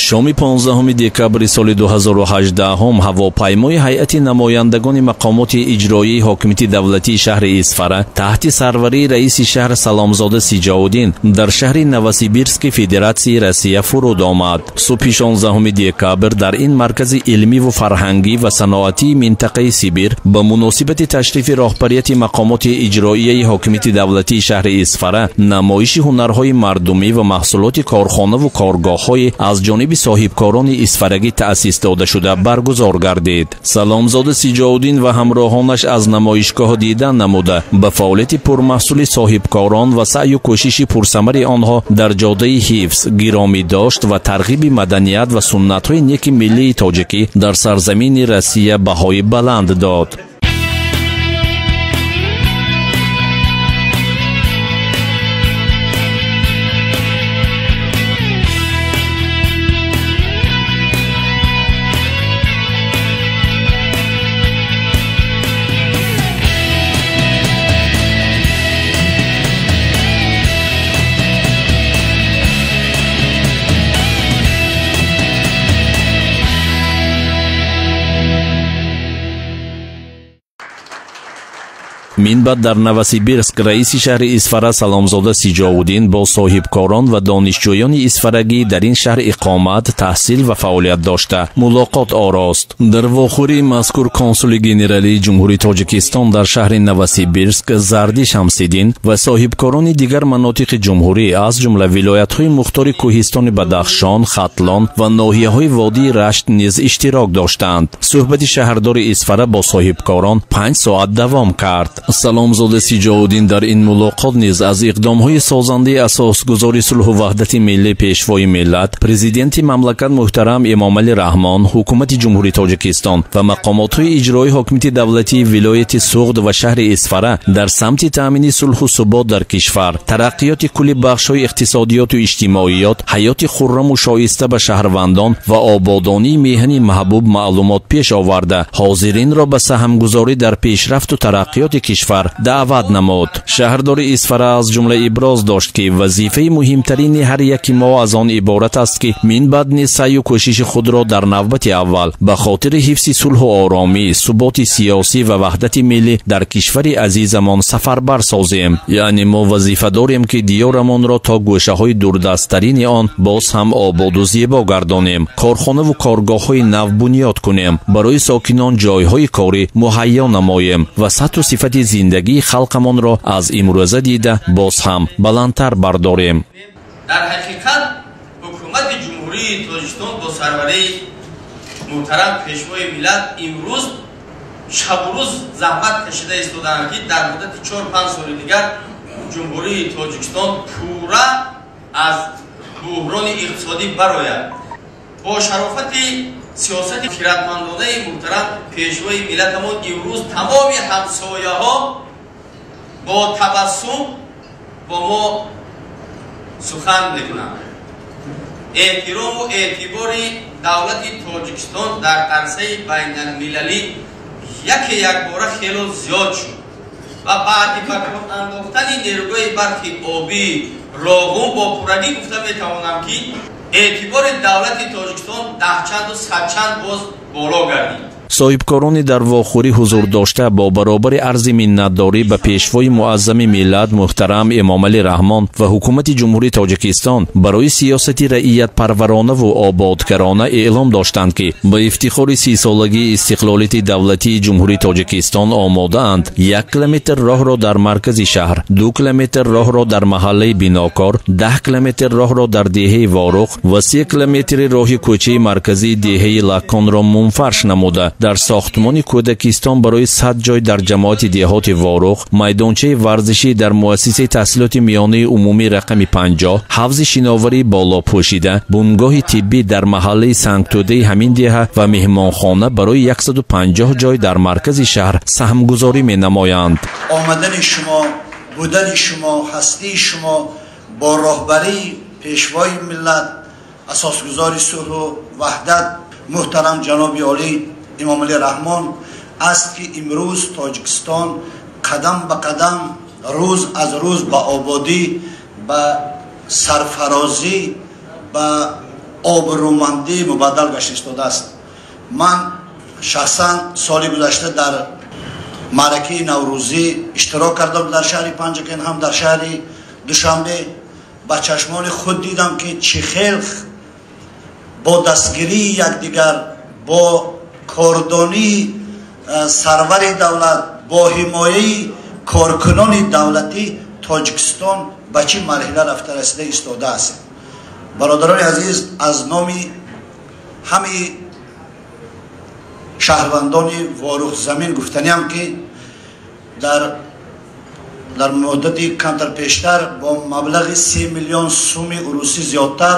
Шоми 15 декабри соли 2018 ҳавопаймои ҳайати намояндагони мақомоти иҷроии ҳокимияти давлатии шаҳри Исфара таҳти сарварии раиси шаҳр Саломзода Сиҷовуддин дар шаҳри Новосибирски Федератсияи Россия фуруд омад. Субҳи 16 декабр дар ин маркази илмиву фарҳангӣ ва саноатии минтақаи Сибир ба муносибати ташрифи роҳбарияти мақомоти иҷроияи ҳокимияти давлатии шаҳри Исфара намоиши ҳунарҳои мардумӣ ва маҳсулоти корхонаву коргоҳҳои аз ҷониби соҳибкорони исфарагӣ таъсис дода шуда баргузор гардид. Саломзода Сиҷовуддин ва ҳамроҳонаш аз намоишгоҳ дидан намуда ба фаъолияти пурмаҳсули соҳибкорон ва саъю кӯшиши пурсамари онҳо дар ҷодаи ҳифз, гиромӣ дошт ва тарғиби маданият ва суннатҳои неки миллии тоҷикӣ дар сарзамини Россия баҳои баланд дод. Минбаъд дар Новосибирск раиси шаҳри Исфара Саломзода Сиҷовуддин бо соҳибкорон ва донишҷӯёни исфарагӣ дар ин шаҳр иқомат, таҳсил ва фаъолият дошта мулоқот орост. Дар вохӯрии мазкур консули генералии Ҷумҳурии Тоҷикистон дар шаҳри Новосибирск Зарди Шамсиддин ва соҳибкорони дигар манотиқи ҷумҳурӣ аз ҷумла вилоятҳои мухтори кӯҳистони Бадахшон, Хатлон ва ноҳияҳои водии Рашт низ иштирок доштанд. Суҳбати шаҳрдори Исфара бо соҳибкорон 5 соат давом кард. Саломзода Сиҷовуддин дар ин мулоқот низ аз иқдомҳои созандаи асосгузори сулҳу ваҳдати миллӣ, пешвои миллат, президенти мамлакат муҳтарам Эмомалӣ Раҳмон, ҳукумати Ҷумҳурии Тоҷикистон ва мақомотҳои иҷроии ҳокимияти давлатии вилояти Суғд ва шаҳри Исфара дар самти таъмини сулҳу субот дар кишвар, тараққиёти кулли бахшҳои иқтисодиёту иҷтимоиёт, ҳаёти хурраму шоиста ба шаҳрвандон ва ободонии меҳани маҳбуб маълумот пеш оварда, ҳозиринро ба саҳмгузорӣ дар пешрафту тараққиёти кишвар даъват намуд. Шаҳрдори Исфара аз ҷумла иброз дошт, ки вазифаи муҳимтарини ҳар яки мо аз он иборат аст, ки минбаъд низ саъю кӯшиши худро дар навбати аввал ба хотири ҳифзи сулҳу оромӣ, суботи сиёсӣ ва ваҳдати миллӣ дар кишвари азизамон сафарбар созем. Яъне мо вазифа дорем, ки диёрамонро то гӯшаҳои дурдасттарини он боз ҳам ободу зебо гардонем, корхонаву коргоҳҳои нав бунёд кунем, барои сокинон ҷойҳои корӣ муҳайё намоем ва сатҳу сифати зиндагии халқамонро аз имрӯза дида боз ҳам баландтар бардорем. Дар ҳақиқат ҳукумати Ҷумҳурии Тоҷикистон бо сарварии муҳтарам пешвои миллат имрӯз шабу рӯз заҳмат кашида истодаанд, ки дар муддати 4-5 соли дигар Ҷумҳурии Тоҷикистон пурра аз буҳрони иқтисодӣ барояд. Бо шарофати сиёсати хиратмандонаи муҳтарам пешвои миллатамон имрӯз тамоми ҳамсояҳо бо табассум бо мо сухан мекунанд. Эҳтирому эътибори давлати Тоҷикистон дар арсаи байналмилалӣ яке якбора хело зиёд шуд ва баъди ба кор андохтани нерӯгоҳи барқи обии Роғун бо пуррагӣ гуфта метавонам, ки эътибори давлати Тоҷикистон даҳчанду садчанд боз боло гардид. Соҳибкорони дар вохӯрӣ ҳузур дошта бо баробари арзи миннатдорӣ ба пешвои муаззами миллат муҳтарам Эмомалӣ Раҳмон ва ҳукумати Ҷумҳурии Тоҷикистон барои сиёсати раиятпарваронаву ободгарона эълом доштанд, ки ба ифтихори 30-солагии истиқлолияти давлатии Ҷумҳурии Тоҷикистон омодаанд 1 километр роҳро дар маркази шаҳр, 2 километр роҳро дар маҳаллаи Бинокор, 10 километр роҳро дар деҳаи Ворух ва 3 километри роҳи кӯчаи марказии деҳаи Лакконро мунфарш намуда дар сохтмони кӯдакистон барои 100 ҷой дар ҷамоати деҳоти Ворух, майдончаи варзишӣ дар муассисаи таҳсилоти миёнаи умумӣ рақами 50, ҳавзи шиноварии боло пӯшида, бунгоҳи тиббӣ дар маҳаллаи Сангтӯдаи ҳамин деҳа ва меҳмонхона барои 150 ҷой дар маркази шаҳр саҳмгузорӣ менамоянд. Омадани шумо, будани шумо, ҳастии шумо бо роҳбарии пешвои миллат, асосгузори сулҳу ваҳдат муҳтарам ҷаноби олӣ Эмомалӣ Раҳмон аст, ки имрӯз … қадам ба қадам, рӯз аз рӯз ба ободӣ, ба сарфарозӣ, ба Обрӯмандӣ мубаддал гашта истодааст. Ман шахсан соли гузашта дар маъракаи Наврӯзӣ иштирок кардам дар шаҳри Панҷакент, ҳам дар шаҳри Душанбе. Ба чашмони худ дидам, ки чӣ хел бо дастгирии якдигар, бо кордонии сарвари давлат, бо ҳимояи коркунони давлатӣ Тоҷикистон ба чӣ марҳила рафта расида истодааст. Бародарони азиз, аз номи ҳамаи шаҳрвандони Ворухзамин гуфтаниам, ки дар муддати камтар пештар бо маблағи 3 миллион суми урусӣ зиёдтар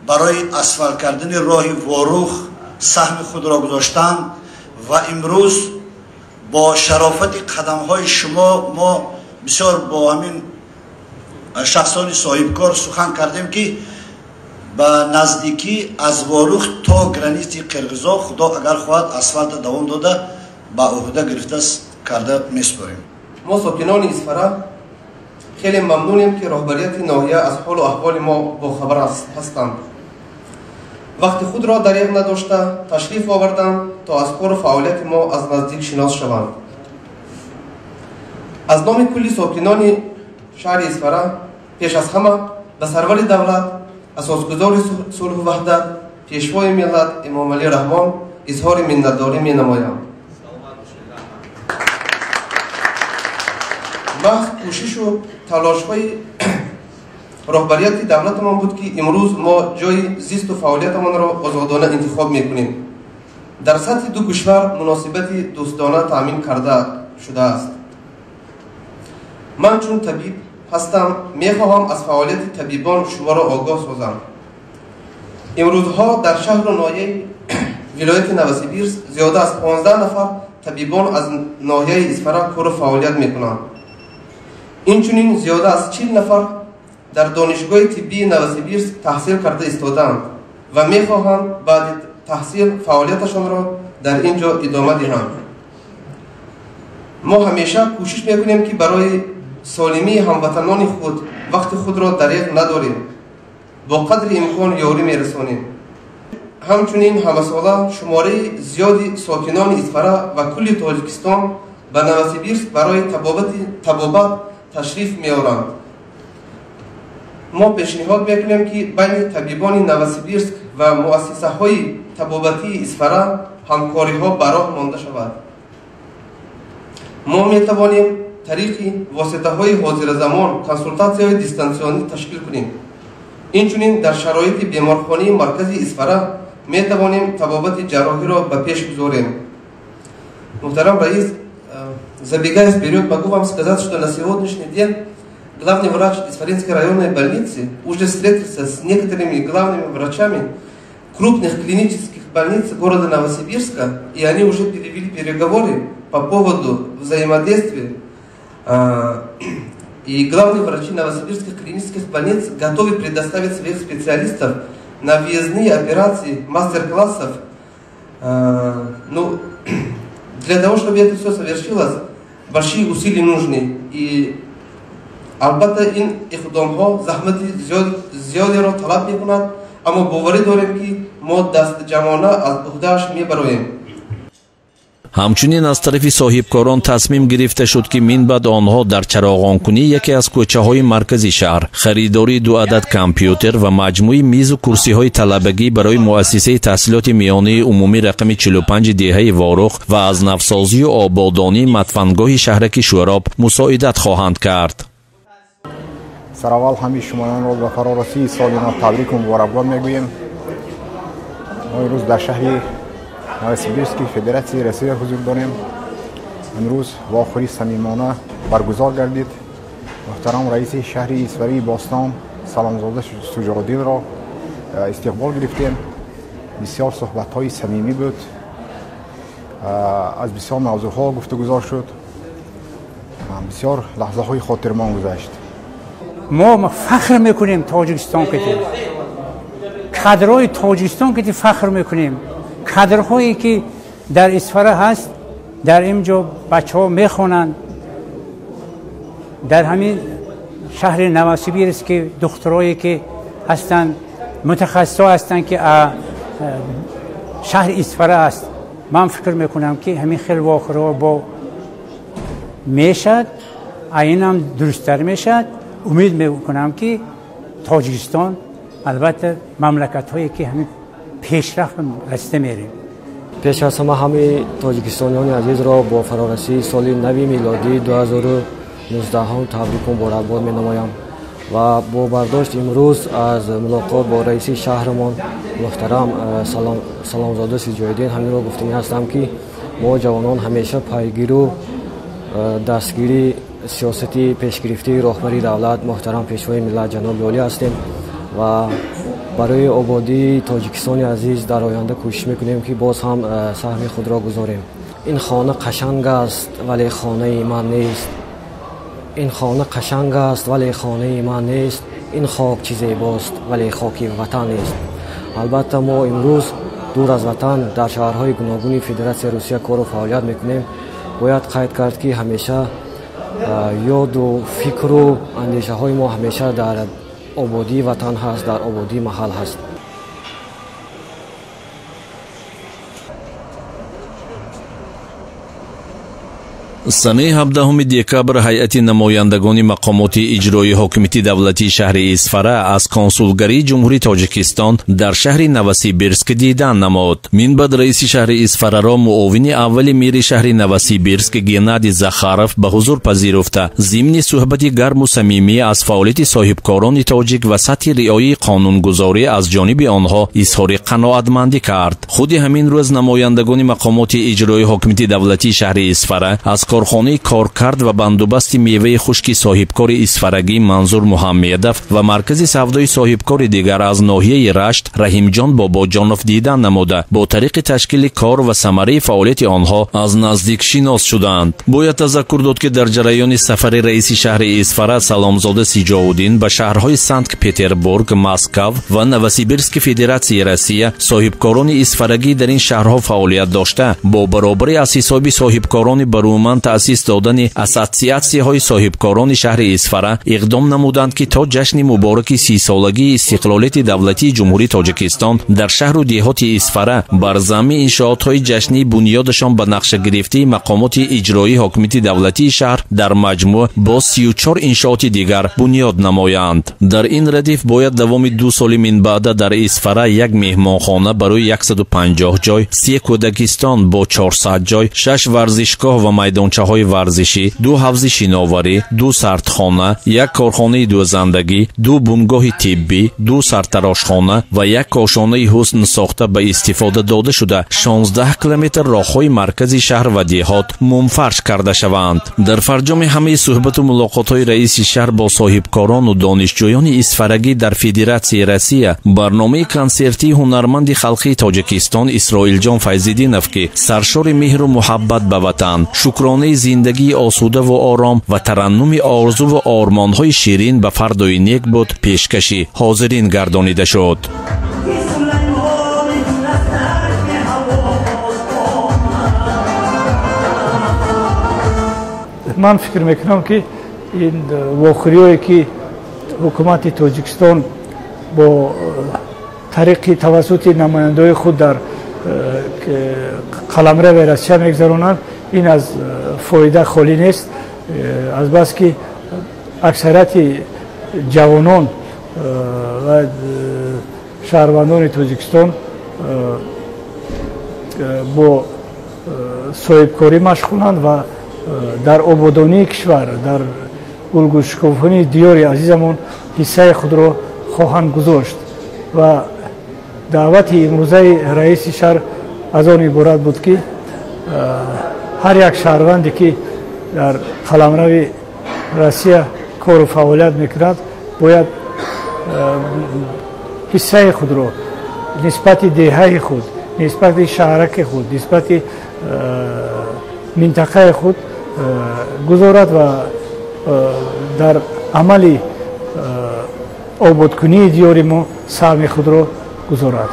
барои асфалт кардани роҳи Ворух саҳми худро гузоштанд ва имрӯз бо шарофати қадамҳои шумо мо бисёр бо ҳамин шахсони соҳибкор сухан кардем, ки ба наздикӣ аз Ворух то границаи Қирғизо, Худо агар хоҳад, асфалта давом дода, ба уҳда гирифта карда месупорем. Мо, сокинони Исфара, хеле мамнунем, ки роҳбарияти ноҳия аз ҳолу аҳволи мо бохабар ҳастанд, вақти худро дареғ надошта ташриф оварданд, то аз кору фаъолияти мо аз наздик шинос шаванд. Аз номи кулли сокинони шаҳри Исфара пеш аз ҳама ба сарвари давлат, асосгузори сулҳу ваҳдат, Пешвои миллат Эмомалӣ Раҳмон изҳори миннатдорӣ менамоям. Маҳз кӯшишу талошҳои роҳбарияти давлатамон буд, ки имрӯз мо ҷои зисту фаъолиятамонро озодона интихоб мекунем. Дар сатҳи ду кишвар муносибати дӯстона таъмин карда шудааст. Ман чун табиб ҳастам, мехоҳам аз фаъолияти табибон шуморо огоҳ созам. Имрӯзҳо дар шаҳру ноҳияи вилояти Новосибирск зиёда аз 15 нафар табибон аз ноҳияи Исфара кору фаъолият мекунанд. Инчунин зиёда аз 40 нафар дар Донишгоҳи тиббии Новосибирск таҳсил карда истодаанд ва мехоҳанд баъди таҳсил фаъолияташонро дар ин ҷо идома диҳанд. Мо ҳамеша кӯшиш мекунем, ки барои солимии ҳамватанони худ вақти худро дареғ надорем, бо қадри имкон ёрӣ мерасонем. Ҳамчунин ҳамасола шумораи зиёди сокинони Исфара ва кулли Тоҷикистон ба Новосибирск барои табобат ташриф меоранд. Мо пешниҳод мекунем, ки байни табибони Новосибирск ва муассисаҳои табобатии Исфара ҳамкориҳо ба роҳ монда шавад. Мо метавонем тариқи воситаҳои ҳозиразамон консултатсияҳои дистансионӣ ташкил кунем. Инчунин дар шароити беморхонаи маркази Исфара метавонем табобати ҷарроҳиро ба пеш гузорем. Муҳтарам раис, забегая вперед, могу вам сказать, что на сегодняшний день главный врач Исфаринской районной больницы уже встретился с некоторыми главными врачами крупных клинических больниц города Новосибирска, и они уже перевели переговоры по поводу взаимодействия. И главные врачи новосибирских клинических больниц готовы предоставить своих специалистов на выездные операции, мастер-классов. Ну, для того, чтобы это все совершилось, большие усилия нужны. И албатта, ин иқдомҳо заҳмати зиёдеро талаб мекунад, аммо боварӣ дорем, ки мо дастҷамъона аз уҳдааш мебароем. Ҳамчунин аз тарафи соҳибкорон тасмим гирифта шуд, ки минбаъд онҳо дар чароғонкунии яке аз кӯчаҳои маркази шаҳр, харидории ду адад компютер ва маҷмӯи мизу курсиҳои талабагӣ барои муассисаи таҳсилоти миёнаи умумӣ рақами 45 деҳаи Ворух ва аз навсозию ободонии мадфангоҳи шаҳраки Шӯроб мусоидат хоҳанд кард. Сараввал ҳамаи шумоёнро ба фарорасии соли нав табрику муборакбод мегӯем. Мо имрӯз дар шаҳри Новосибирски Федератсияи Россия ҳузур дорем. Имрӯз вохӯрии самимона баргузор гардид. Муҳтарам раиси шаҳри Исфарии бостон Саломзода Суҷоддинро истиқбол гирифтем. Бисёр суҳбатҳои самимӣ буд, аз бисёр мавзӯъҳо гуфтугузор шуд, бисёр лаҳзаҳои хотирмон гузашт. Мо фахр мекунем Тоҷикистон кати, кадрҳои Тоҷикистон кати фахр мекунем. Кадрҳое ки дар Исфара ҳаст, дар ин ҷо бачаҳо мехонанд, дар ҳамин шаҳри Новосибирск ки духтурое ки ҳастанд. мутахассисҳо ҳастанд ки шаҳри Исфара аст. Ман фикр мекунам ки ҳамин хел вохӯриҳо бо мешавад, айнам дурусттар мешавад. Умед мекунам ки Тоҷикистон албатта мамлакатҳое ки ҳамин пешрафт расида мерем. Пеш аз ҳама ҳамаи тоҷикистониёни азизро бо фарорасии соли нави милодии 2019 табрику муборакбод менамоям ва бо бардошт имрӯз аз мулоқот бо раиси шаҳрамон муҳтарам Саломзода Сиҷоиддин ҳаминро гуфтанӣ ҳастам ки мо ҷавонон ҳамеша пайгиру дастгири сиёсати пешгирифтаи роҳбари давлат муҳтарам Пешвои миллат ҷаноби олӣ ҳастем ва барои ободии Тоҷикистони азиз дар оянда кӯшиш мекунем ки боз ҳам саҳми худро гузорем. Ин хона қашанг аст, вале хонаи ман нест. Ин хона қашанг аст, вале хонаи ман нест. Ин хок чӣ зебост, вале хоки ватан нест. Албатта мо имрӯз дур аз ватан дар шаҳрҳои гуногуни Федератсияи Русия кору фаъолият мекунем. Бояд қайд кард ки ҳамеша ёду фикру андешаҳои мо ҳамеша дар ободии ватан ҳаст, дар ободии маҳал ҳаст. Санаи 17 декабр ҳайати намояндагони мақомоти иҷроии ҳокимияти давлатии шаҳри Исфара аз консулгарии Ҷумҳурии Тоҷикистон дар шаҳри Новосибирск дидан намуд. Минбаъд раиси шаҳри Исфараро муовини аввали мири шаҳри Новосибирск Геннадий Захаров ба ҳузур пазируфта, зимни суҳбати гарму самимӣ аз фаъолияти соҳибкорони тоҷик ва сатҳи риояи қонунгузорӣ аз ҷониби онҳо изҳори қаноатмандӣ кард. Худи ҳамин рӯз намояндагони мақомоти иҷроии ҳокимияти давлатии шаҳри Исфара аз корхонаи коркард ва бандубасти меваи хушки соҳибкори исфарагӣ Манзур Муҳаммедов ва маркази савдои соҳибкори дигар аз ноҳияи Рашт Раҳимҷон Бобоҷонов дидан намуда, бо тариқи ташкили кор ва самараи фаъолияти онҳо аз наздик шинос шуданд. Бояд тазаккур дод, ки дар ҷараёни сафари раиси шаҳри Исфара Саломзода Сиҷоуддин ба шаҳрҳои Санкт-Петербург, Москав ва Новосибирски Федератсияи Россия соҳибкорони исфарагӣ дар ин шаҳрҳо фаъолият дошта, бо баробарӣ аз ҳисоби соҳибкорони баруманд таъсис додани ассотсиатсияҳои соҳибкорони шаҳри Исфара иқдом намуданд, ки то ҷашни мубораки 30-солагии истиқлолияти давлатии Ҷумҳурии Тоҷикистон дар шаҳру деҳоти Исфара бар замми иншоотҳои ҷашнии бунёдашон ба нақшагирифтаи мақомоти иҷроии ҳокимияти давлатии шаҳр дар маҷмӯъ бо 34 иншооти дигар бунёд намоянд. Дар ин радиф бояд давоми 2 соли минбаъда дар Исфара як меҳмонхона барои 150 ҷой, 3 кӯдакистон бо 400 ҷой, 6 варзишгоҳ ва майдончаҳои варзишӣ, 2 ҳавзи шиноварӣ, 2 сардхона, 1 корхонаи дӯзандагӣ, 2 бунгоҳи тиббӣ, 2 сартарошхона ва 1 кошонаи ҳусн сохта ба истифода дода шуда 16 километр роҳҳои маркази шаҳр ва деҳот мумфарш карда шаванд. Дар фарҷоми ҳамаи суҳбату мулоқотҳои раиси шаҳр бо соҳибкорону донишҷӯёни исфарагӣ дар Федератсияи Россия барномаи консертии ҳунарманди халқии Тоҷикистон Исроилҷон Файзиддинов, ки саршори меҳру муҳаббат ба ватан, шукронаи зиндагии осудаву ором ва тараннуми орзуву ормонҳои ширин ба фардои нек буд, пешкаши ҳозирин гардонида шуд. Ман фикр мекунам, ки ин вохӯриҳое ки ҳукумати Тоҷикистон бо тариқи тавассути намояндаҳои худ дар қаламрави Россия мегузаронанд, ин аз фоида холӣ нест, азбаски аксарияти ҷавонон ва шаҳрвандони Тоҷикистон бо соҳибкорӣ машғуланд ва дар ободонии кишвар, дар гулгулшукуфонии диёри азизамон ҳиссаи худро хоҳанд гузошт. Ва даъвати имрӯзаи раиси шаҳр аз он иборат буд, ки ҳар як шаҳрванде ки дар қаламрави Россия кору фаъолият мекунад, бояд ҳиссаи худро нисбати деҳаи худ, нисбати шаҳраки худ, нисбати минтақаи худ гузорад ва дар амали ободкунии диёри мо саҳми худро гузорад.